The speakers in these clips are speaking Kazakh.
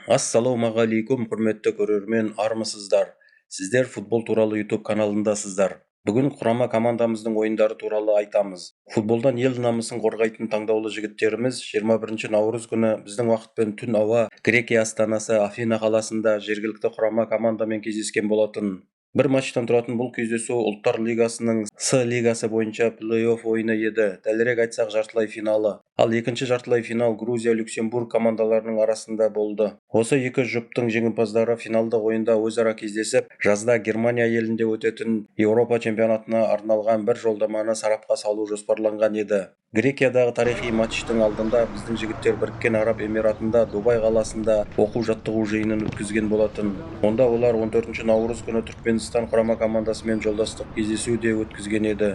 Ассалаумағалейкум, құрметті көрермен! Армысыздар! Сіздер «Футбол туралы» YouTube каналындасыздар. Бүгін құрама командамыздың ойындары туралы айтамыз. Футболдан ел намысын қорғайтын таңдаулы жігіттеріміз 21 наурыз күні біздің уақытпен түн ауа Грекия астанасы Афина қаласында жергілікті құрама командамен кездескен болатын. Бір матчтан тұратын бұл кездесу Ұлттар лигасының С лигасы бойынша плей-офф ойыны еді, дәлірек айтсақ, жартылай финалы. Ал екінші жартылай финал Грузия, Люксембург командаларының арасында болды. Осы екі жұптың жеңімпаздары финалдық ойында өзара кездесіп, жазда Германия елінде өтетін Еуропа чемпионатына арналған бір жолдаманы сарапқа салу жоспарланған еді. Грекиядағы тарихи матчтың алдында біздің жігіттер Біріккен Араб Эмиратында, Дубай қаласында оқу-жаттығу жиынын өткізген болатын. Онда олар 14 наурыз күні Түркменстан құрама командасымен жолдастық кездесу де өткізген еді.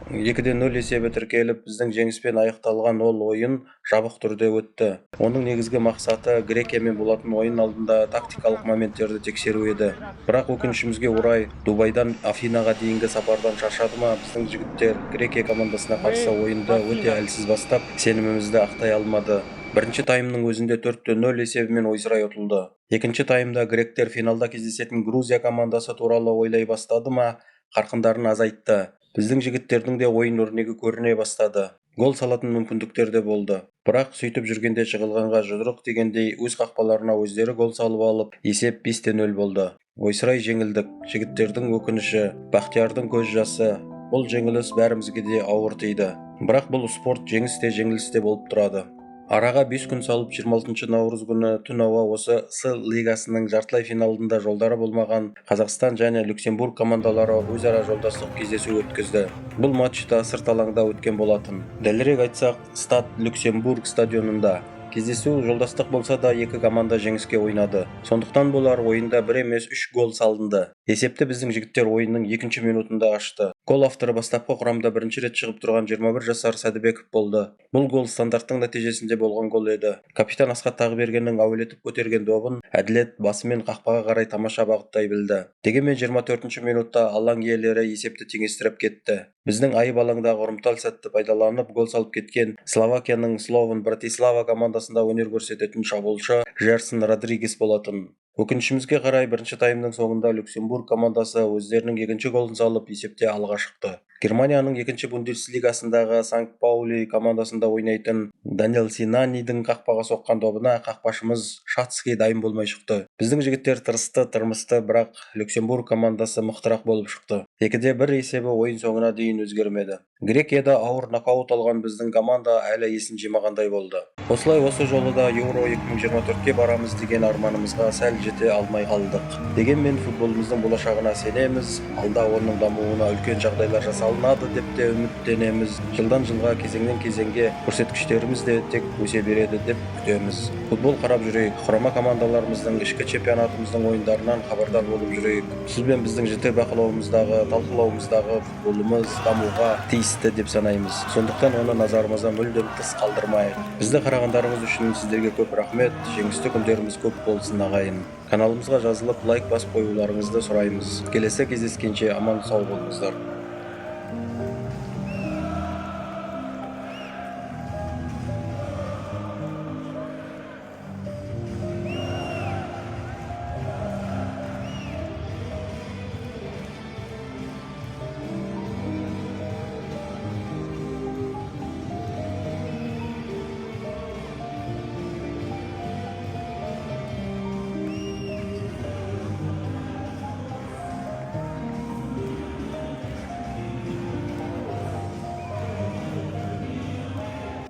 2-0 есебі тіркеліп, біздің жеңіспен аяқталған ол ойын жабық түрде өтті. Оның негізгі мақсаты Грекиямен болатын ойын алдында тактикалық моменттерді тексеру еді. Бірақ өкінішімізге орай, Дубайдан Афинаға дейінгі сапардан шаршады ма, біздің жігіттер Грекия командасына қарсы ойынды өте әлсіз бастап, сенімімізді ақтай алмады. Бірінші таймның өзінде 4-0 есебімен ойсырай ұтылды. Екінші таймда гректер финалда кездесетін Грузия командасы туралы ойлай бастады ма, қарқындарын азайтты. Біздің жігіттердің де ойын өрнегі көріне бастады. Гол салатын мүмкіндіктер де болды. Бірақ сөйтіп жүргенде жығылғанға жұдырық дегендей, өз қақпаларына өздері гол салып алып, есеп 5-0 болды. Ойсырай жеңілдік. Жігіттердің өкініші, Бақтиярдың көз жасы. Бұл жеңіліс бәрімізге де ауыр тиді. Бірақ бұл спорт, жеңіс те, жеңіліс те болып тұрады. Араға 5 күн салып, 26 наурыз күні түн ауа осы С лигасының жартылай финалында жолдары болмаған Қазақстан және Люксембург командалары өзара жолдастық кездесу өткізді. Бұл матч та сырт алаңда өткен болатын. Дәлірек айтсақ, Стад Люксембург стадионында. Кездесу жолдастық болса да, екі команда жеңіске ойнады. Сондықтан болар, ойында бір емес, үш гол салынды. Есепті біздің жігіттер ойынның екінші минутында ашты. Гол авторы бастапқы құрамда бірінші рет шығып тұрған 21 жасар Сәдібеков болды. Бұл гол стандарттың нәтижесінде болған гол еді. Капитан Асхат Тағыбергеннің әуелетіп көтерген добын Әділет басымен қақпаға қарай тамаша бағыттай білді. Дегенмен 24 минутта алаң иелері есепті теңестіріп кетті. Біздің айып алаңдағы ұрымтал сәтті пайдаланып, гол салып кеткен Словакияның Слован Братислава командасында өнер көрсететін шабуылшы Жерсон Родригес болатын. Өкінішімізге қарай, бірінші таймның соңында Люксембург командасы өздерінің екінші голын салып, есепте алға шықты. Германияның екінші Бундеслигасындағы Санкт Паули командасында ойнайтын Даниэл Синанидің қақпаға соққан добына қақпашымыз Шацкий дайын болмай шықты. Біздің жігіттер тырысты, тырмысты, бірақ Люксембург командасы мықтырақ болып шықты. 2-1 есебі ойын соңына дейін өзгермеді. Грекияда ауыр нокаут алған біздің команда әлі есін жимағандай болды. Осылай осы жолы да Еуро 2024-ке барамыз деген арманымызға сәл жете алмай қалдық. Дегенмен футболымыздың болашағына сенеміз, алда оның дамуына үлкен жағдайлар жасалынады деп те үміттенеміз. Жылдан жылға, кезеңнен кезеңге көрсеткіштеріміз де тек өсе береді деп күтеміз. Футбол қарап жүрейік, құрама командаларымыздың, ішкі чемпионатымыздың ойындарынан хабардар болып жүрейік. Сіз бен біздің жіті бақылауымыздағы, талқылауымыздағы футболымыз дамуға тиісті деп санаймыз. Сондықтан оны назарымыздан мүлдем тыс қалдырмайық. Бізді қарағандарыңыз үшін сіздерге көп рахмет. Жеңісті күндеріміз көп болсын, ағайын. Каналымызға жазылып, лайк басып қоюларыңызды сұраймыз. Келесі кездескенше аман сау болыңыздар.